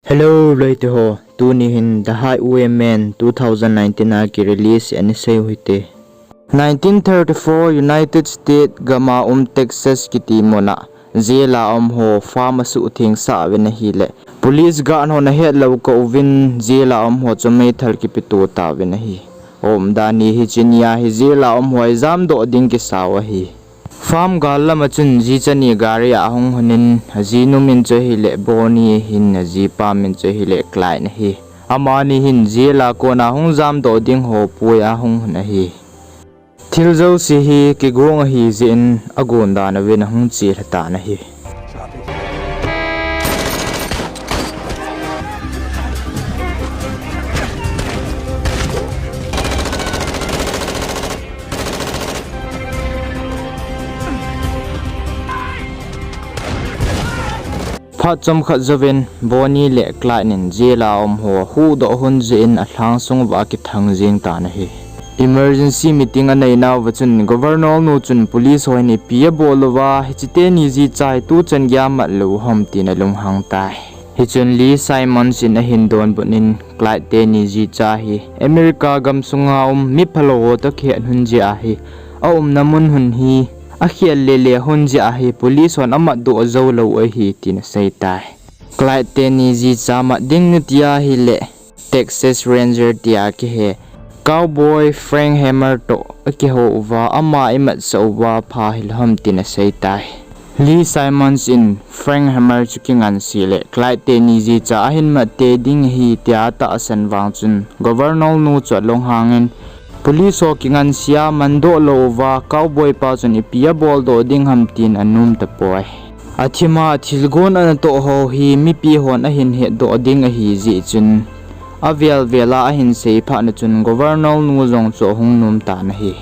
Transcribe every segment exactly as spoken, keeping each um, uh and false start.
Hello, loite ho. Tuni hin The Highwayman two thousand nineteen a ki release ani sei u hite. Nineteen thirty-four United States gam a um Texas kiti mun a jail a um ho farm a suhtheng sah uvin ahile, police guard hon ahet lou kah uvin jail a um ho chu meithal kipeto tauvin ahi. Umdan hi hiche nia hi jail a um ho hi jamdoh ding kisau ahi. Farm gal lama chun jicha ni gari a ahung lhonin, ajinu min chu ahile Bonnie ahin, ajipa min chu ahile Clyde ahi. Amani hin jail a kona hung jamdoh ding ho pui a ahung lhon ahi. Thil jouse hi kigong ahi jeh in agondan uvin ahung chelha tan ahi. Phat chomkhat jouvin Bonnie le Clyde in jail a um ho ahuhdoh lhon jeh in alhang sung uva akithang jeng tan ahi. Emergency meeting anei nauva chun Governor nu chun police ho hin ipi abol uva hiche teni jicha hi tuchan geiya amat lou u ham tin alunghang tai. Hichun Lee Simmons in ahin donbut in Clyde teni jicha hi America gamsunga um miphalou ho toh kihet lhon jeh ahi, aumna mun lhon hi akhel lele lhon jeh ahi, police hon amatdoh jou lou u ahi tin asei tai. Clyde teni jicha mat ding nati ahile Texas Ranger tia kihe cowboy Frank Hammer toh akihou uva, ama imatsah uva pha hilou ham tin asei tai. Lee Simmons in Frank Hammer chu kingansea le Clyde teni jicha ahin mat tei ding ahi tia atahsan vang chun Governor nu chu alunghang in, police ho kingansea amandoh lou uva cowboy pa chun ipi aboldoh ding ham tin anom tapoi. Athima thilgon anatoh ho hi mipi hon ahin hetdoh ding ahi jeh chun, avel vel a ahin sei phat na chun Governor nu jong chu ahung nom tan ahi.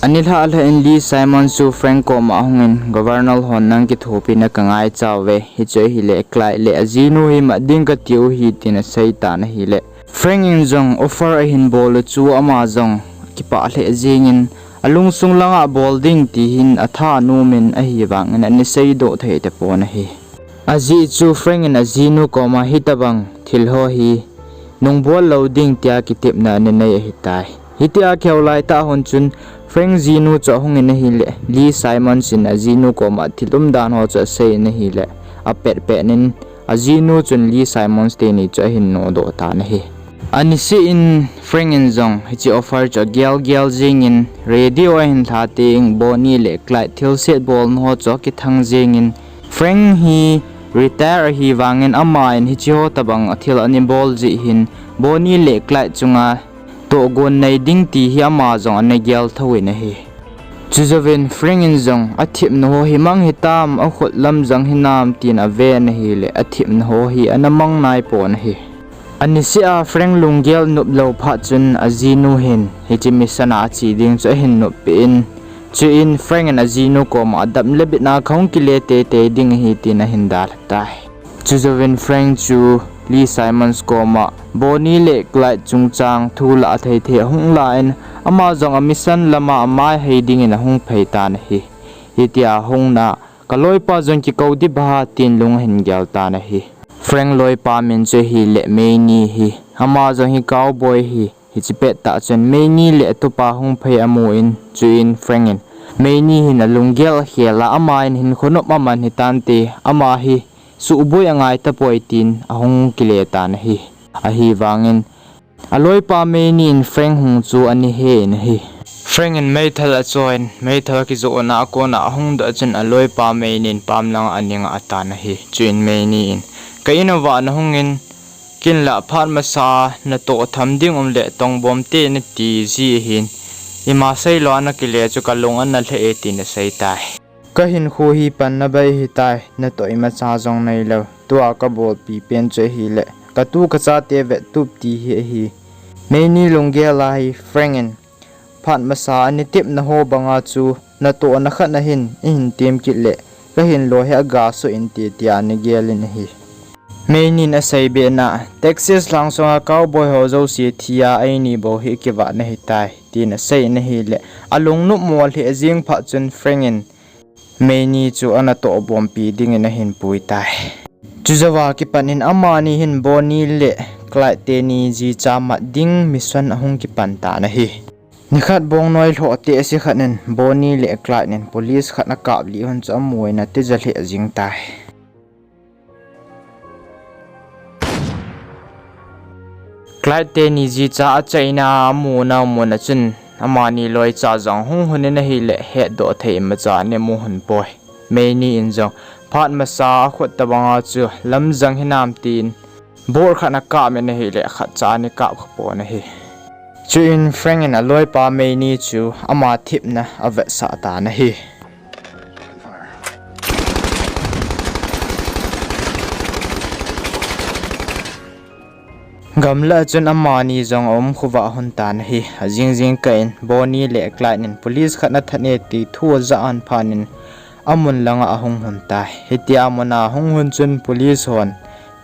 Anilhah lhah in Lee Simmons chu Frank koma ahung in, Governor hon nang kithopina kangaicha uve, hichu ahile Clyde le ajinu hi mat ding katiu ahi tin asei tan ahile, Frank in jong offer ahin bol u chu ama jong akipah lheh jeng in, alungsung langa bol ding ti hin atha anom in, ahivang in ana seidoh thei tapon ahi. Ajeh chu Frank in ajinu koma hitobang thil ho hi nungbol lou ding tia kitepna ana nei ahitai. Hitia kihou laitah hon chun Frank jinu chu ahung in ahile, Lee Simmons in ajinu koma thil umdan ho chu asei in ahile, apet pet in ajinu chun Lee Simmons teni chu ahin nodoh tan ahi. Aniseh in Frank in jong hiche offer chu agel gel jeng in radio ahin lha teng Bonnie le Clyde thilse bolna ho chu akithang jeng in, Frank hi retire ahivang in ama in hiche ho tobang thil ana bol jeh hin Bonnie le Clyde chunga tohgon nei ding ti hi ama jong ana gel thou in ahi. Chujouvin Frank in jong athepna ho hi mang hitam, akhut lam jang hinam tin aven ahile, athepna ho hi ana mang naipon ahi. Aniseh a Frank lunggel nop lou phat chun ajinu hin hiche mission a ache ding chu ahin noppeh in, chuin Frank in ajinu koma adap le bit a kahung kile teitei ding ahi tin ahin dalha tai. Chujouvin Frank chu Lee Simmons koma Bonnie le Clyde chungchang thu lah thei thei ahung la in, ama jong a mission lama amai hei dingin ahung phei tan ahi. Hitia ahung na, kaloipa jong kikou ding ham tin lung ahin gel tan ahi. Frank loipa min chu ahile Meini ahi. Ama jong hi cowboy ahi. Hiche pettah chun Meini le atupa hung phei amun, chuin Frank in Meini hin alunggel akhel a, ama in hinkho nop aman hitante, ama hi suhboi angai tapoi tin ahung kile tan ahi. Ahivangin aloipa Meini in Frank hung chu ana he in ahi. Frank in meithal achoiyin, meithal kijohna a kona ahung doh chun aloipa Meini in pam langa aning a atan ahi. Chuin Meini in, ka in uva nahung in, kin lah phat masa natoh tham ding um le tongbom te nati ji ahin, ima seilou a nakile chu kalung ana lheh e tin asei tai. Kahinkho hi panna bei ahitai, natoh imacha jong neilou. Tua kabolpi pen chu ahile, katu kachate vettup ti hi ahi. Meini lunggel a hi Frank in, phat masa ani tepna ho banga chu natohna khat nahin, ihin tem kit le, kahinlo hi agasoh inte tia ana gel in ahi. Meini in asei bena, Texas lhangsunga cowboy ho jouse thia eini bou hi kivahna ahitai, tin asei in ahile, alungnop mo lheh jeng phat chun Frank in Meini chu ana tohbompi dingin ahin pui tai. Chujouva kipan in amani hin Bonnie le Clyde teni jicha mat ding mission ahung kipan tan ahi. Nikhat bongnoi lhoh teh se khat in Bonnie le Clyde in police khat akap lih hun chu amu in atija lheh jing tai. Clyde teni jicha achaina amuna mun a chun amani loicha jong hung hun in ahileh hetdoh thei imacha ana mu hun poi. Meini in jong phat masa akhut tobanga chu lamjang hinam tin bol khat akap in ahileh khatcha ana kap kha pon ahi. Chuin Frank in aloipa Meini chu ama thepna avetsah tan ahi. Gamlah a chun amani jong aum khovah hun tan ahi. Ajing jingkah in Bonnie le Clyde in police khat athat e ti thu ajah an phat in amun langa ahung hun tai. Hitia amuna ahung hun chun police hon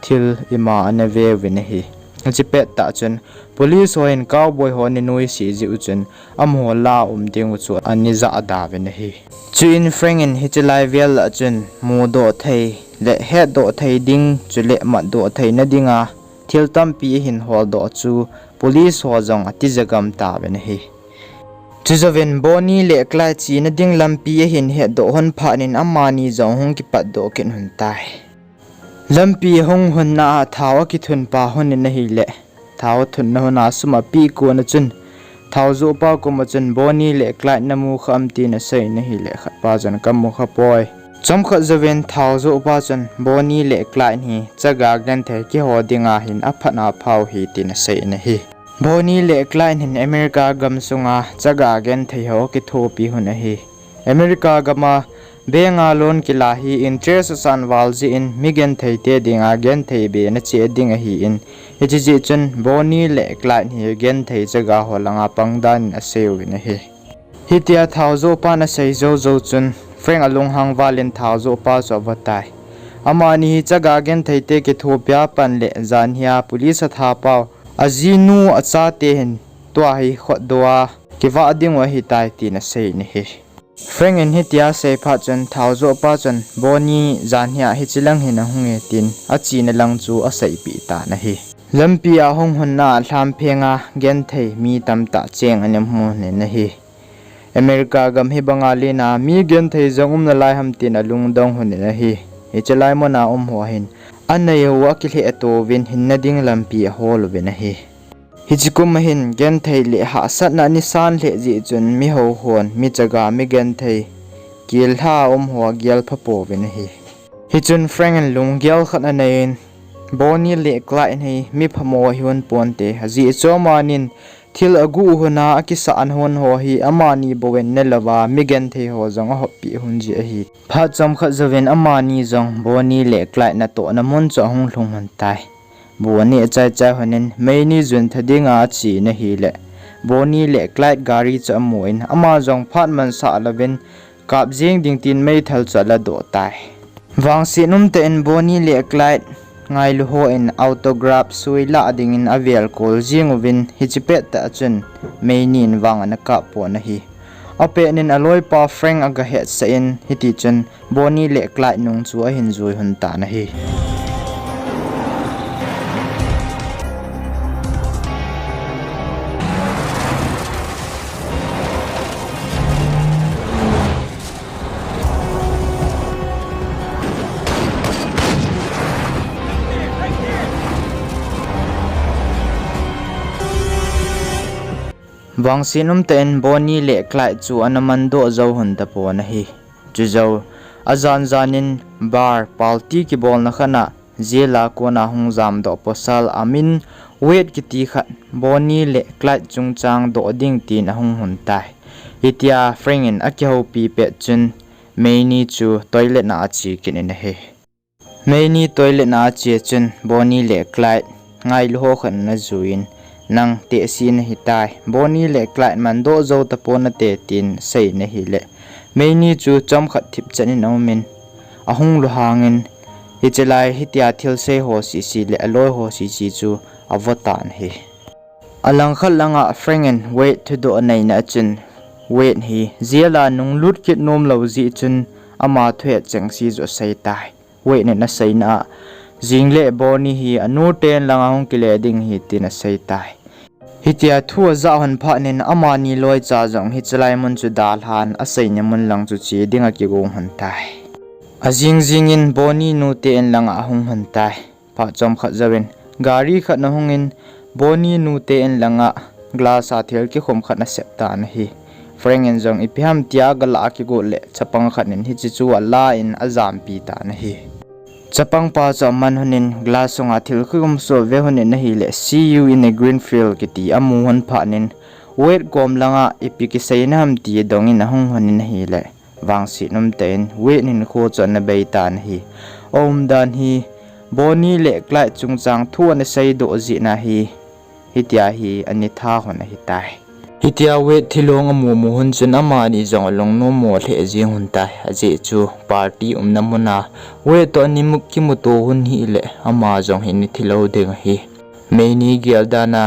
thil ima ana ve uvin ahi. Hiche pettah chun police ho hin cowboy ho ana nuisat jeh u chun amaho la um ding u chu ana jah da uvin ahi. Chuin Frank in hiche lai vel a chun mudoh thei le hetdoh thei ding chule matdoh theina dinga thil tampi ahin holdoh chu police ho jong atija gam tauvin ahi. Chujouvin Bonnie le Clyde chena ding lampi ahin hetdoh hun phat in amani jong hung kipatdoh kit hun tai. Lampi hung hunna a thao akithun pa hun in ahileh, thao thunna hun a sum apeh kon a chun thao johpa koma chun Bonnie le Clyde namu kham tin asei in ahileh khatpa chun kamu kha poi. Chomkhat jouvin thao johpa chun Bonnie le Clyde hi chaga genthei kiho dinga hin aphat apha u ahi tin asei in ahi. Bonnie le Clyde hin America gamsunga chaga genthei ho akithopi hun ahi. America gama bank a loan kila hi interest asan val jeh in mi genthei te dinga genthei be na che ding ahin, hiche jeh chun Bonnie le Clyde hi genthei chaga ho langa pang dan in asei uvin ahi. Hitia thao johpan asei jou jou chun Frank alunghang val in thao johpa chu avo tai. Amani hi chaga genthei te kithopia pan le janhia police athapau ajinu achate hin tua hi khotdoh a kivah ding u ahitai tin asei in ahi. Frank in hitia asei phat chun thao johpa chun Bonnie janhia hiche lang hin ahung e tin achena lang chu aseipeh tan ahi. Lampi a hung hunna a lhampheng a genthei mi tamtah cheng ana mu in ahi. America gam hi banga lena mi genthei jong um nalai ham tin alungdong hun in ahi. Hiche lai muna um ho hin anei u akilheh to uvin hinna ding lampi ahol uvin ahi. Hiche kum a hin genthei le hahsatna ana san lheh jeh chun mi hou hon mi chaga mi genthei kil lha a um ho agel pha pouvin ahi. Hichun Frank in lunggel khat anei in Bonnie le Clyde hi mi phamo ahi un ponte, ajeh chu amanin thil aguh hon a akisah hon ho hi amani bou in nelouva mi genthei ho jong ahoppeh hon jeh ahi. Phat chomkhat jouvin amani jong Bonnie le Clyde natohna mun chu ahung lhung hon tai. Bu aneh chai chai hon in Meini jun tha dinga ache in ahileh Bonnie le Clyde gari chu amu in ama jong phat mansah louvin kap jeng ding tin meithal chu aladoh tai. Vangset umtah in Bonnie le Clyde ngailu hon autograph sui lah dingin avel kol jeng uvin hiche pettah chun Meini in vang ana kap pon ahi. Apet in aloipa Frank agahetsah in hitichun Bonnie le Clyde nung chu ahin jui hon tan ahi. Vangset umtah in Bonnie le Clyde chu ana mandoh jou hon tapon ahi. Chujou, ajan jan in bar party kibolna khat a jail a kona hung jamdoh pasal amin Wade kiti khat Bonnie le Clyde chungchang doh ding tin ahung hon tai. Hitia Frank in akihoupi pet chun Meini chu toilet a ache kit in ahi. Meini toilet a ache chun Bonnie le Clyde ngailu ho khat in ajui in, nang tehse nahitai, Bonnie le Clyde mandoh jou tapon nate tin asei in ahileh Meini chu chomkhat thipchan in aumin, ahung lunghang in, hiche lai hitia thilsei ho sese le aloi ho sese chu avo tan ahi. Alangkhat langa Frank in Wade thudoh aneina a chun Wade hi jail a nunglut kit nomlou jeh chun ama thuhet chengse joh asei tai. Wade in aseina a, Jing le Bonnie hi anu ten langa hung kile ding ahi tin asei tai. Hitia thu ajah lhon phat in amani loicha jong hiche lai mun chu dalhan aseina mun lang chu che ding akigong lhon tai. Ajing jingin Bonnie nute in langa ahung lhon tai. Phat chomkhat jouvin gari khat ahungin Bonnie nute in langa glass a thil kikhum khat asep tan ahi. Frank in jong ipi ham tia gala akigot le chapang khat in hiche chu alan ajampi tan ahi. Chapang pa chu aman lhonin glass sunga thil kikhum chu ave lhonin ahile, "See you in a green field," kiti amu lhon phat in Wade kom langa ipi kiseina ham ti adongin ahung lhonin ahile, vangset umtah in Wade hinkho chu ana bei tan ahi. Aumdan hi Bonnie le Clyde chungchang thu ana seidoh jeh in ahi. Hitia hi anitha lhon ahitai. Hitia Wade thilong amu mu lhon chun amani jong alungnom mo lheh jeng lhon tai. Ajeh chu party umna muna Wade toh ani mu kimuto lhon hile ama jong hi ana thilou ding ahi. Meini gel dan a,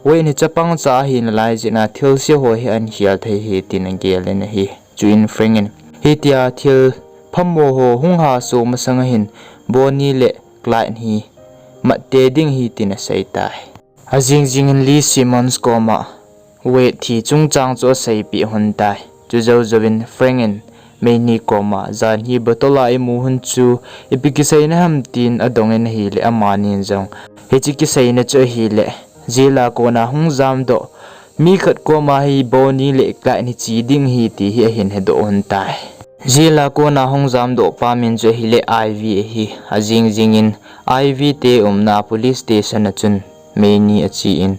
Wade hi chapang cha ahi nalai jeh in thilse ho hi ahin khel thei ahi tin agel in ahi. Chuin Frank in, "Hitia thil phamo ho hung haso masang ahin Bonnie le Clyde hi mat tei ding ahi," tin asei tai. Ajing jingin Lee Simmons koma Wade thi chungchang chu aseipeh lhon tai. Chujou jouvin Frank in Meini koma, "Jan hi bottle a imu lhon chu ipi kiseina ham?" tin adongin ahile, amani jong, "Hiche kiseina chu ahile jail a kona hung jamdoh mi khat koma hi Bonnie le Clyde hi che ding ahi ti hi ahin hedoh lhon tai. Jail a kona hung jamdoh pa min chu ahile Ivy ahi." Ajing jingin Ivy te umna police station a chun Meini achen,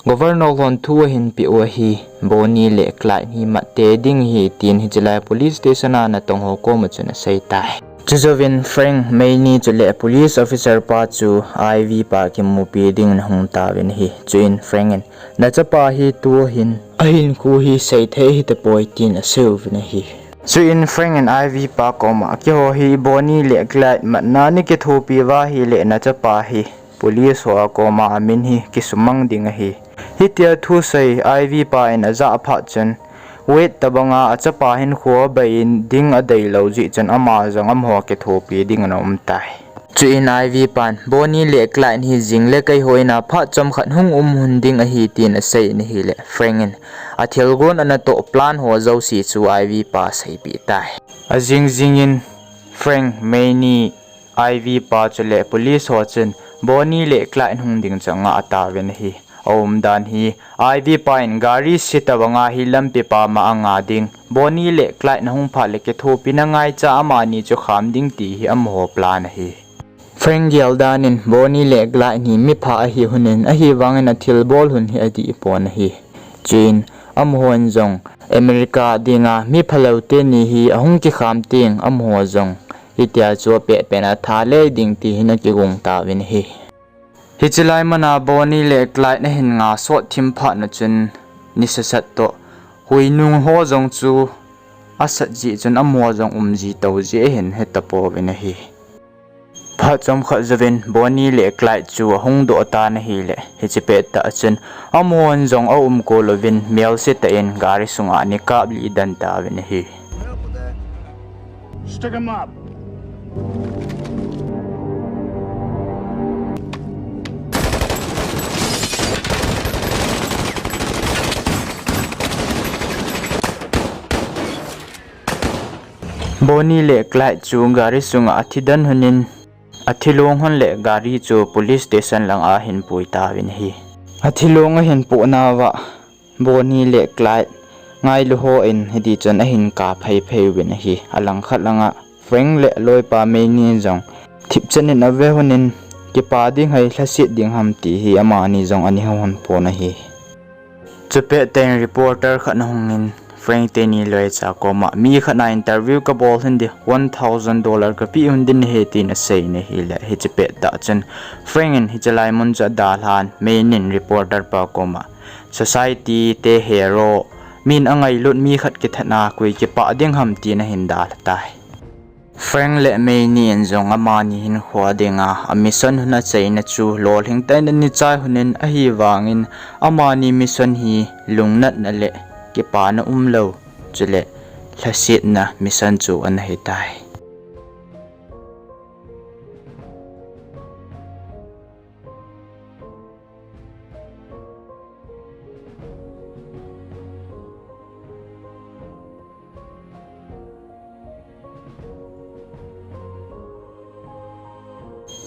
"Governor hon thu ahin peh u ahi, Bonnie le Clyde hi mat tei ding ahi," tin hiche lai police station a natong ho koma chun asei tai. Chujouvin Frank, Meini chule police officer pa chu Ivy pa kimupi dingin ahung tauvin ahi. Chuin Frank in, "Nachapa hi tua hin ahinkho hi seithei hitapoi," tin aseiuvin ahi. Chuin Frank in Ivy pa koma, "Keiho hi Bonnie le Clyde matna nei kithopi uva ahile nachapa hi police ho a koma amin hi kisumang ding ahi." Hitia thusei Ivy pa in ajah phat chun, Wade tabanga achapa hinkho abei ding adeilou jeh chun ama jong amaho kithopi dingin aum tai. Chuin Ivy pan, "Bonnie le Clyde hi jing le keiho in a phat chomkhat hung um lhon ding ahi," tin asei in ahile, Frank in athilgon anatoh plan ho jouse chu Ivy pa seipeh tai. Ajing jingin Frank, Meini, Ivy pa chule police ho chun Bonnie le Clyde hung ding chu anga atauvin ahi. Aumdan hi Ivy pa in gari se tabanga hi lampi pama anga ding, Bonnie le Clyde ahung phat le kithopina ngaicha amani chu kham ding ti hi amaho plan ahi. Frank gel dan in Bonnie le Clyde hi mipha ahi lhonin, ahivangin athilbol lhon hi adih pon ahi. Chuin amahon jong America dinga miphalou teni hi ahung kikham teng amaho jong hitia chu apet pet a tha le ding ti hi ana kigong tauvin ahi. Hiche lai muna Bonnie le Clyde ahin nga sot thim phat na chun nisa sat toh huinung ho jong chu asat jeh chun amaho jong umji tou jeh ahin hetapouvin ahi. Phat chomkhat jouvin Bonnie le Clyde chu ahung doh tan ahile, hiche pettah chun amahon jong aumkol uvin melse tah in gari sunga ana kaplih den tauvin ahi. Stick 'em up. Bonnie le Clyde chu gari sunga athi den lhonin, athilong lhon le gari chu police station langa ahin pui tauvin ahi. Athilong ahin puhnauva Bonnie le Clyde ngailu hon hiti chun ahin kap phei phei uvin ahi. Alangkhat langa Frank le aloipa Meini jong thipchan in ave lhonin, kipa ding ham lhaset ding ham ti hi amani jong ana hou lhon pon ahi. Chupet tah in reporter khat ahungin Frank teni loicha koma, "Mi khat na interview kabol lhon ding, one thousand dollar kapeh lhon ding ahi," tin asei in ahile, hiche pettah chun Frank in hiche lai mun chu adalhan, Meini in reporter pa koma, "Society te hero, min angailut mi khat kithat a koi kipah ding ham," tin ahin dalha tai. Frank le Meini in jong amani hinkho dinga a mission lhon achaina chu lolhing tah in ana chai lhonin, ahivangin amani mission hi lungnatna le kipana umlou chule lhasetna mission chu ana hitai.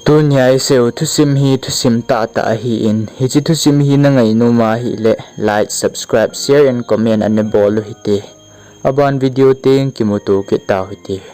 Tunia iseiu thusim hi thusim tahtah ahin, hiche thusim hi nangai nom ahile like, subscribe, share and comment ana bol u hite. Aban video teng kimuto kit tau hite.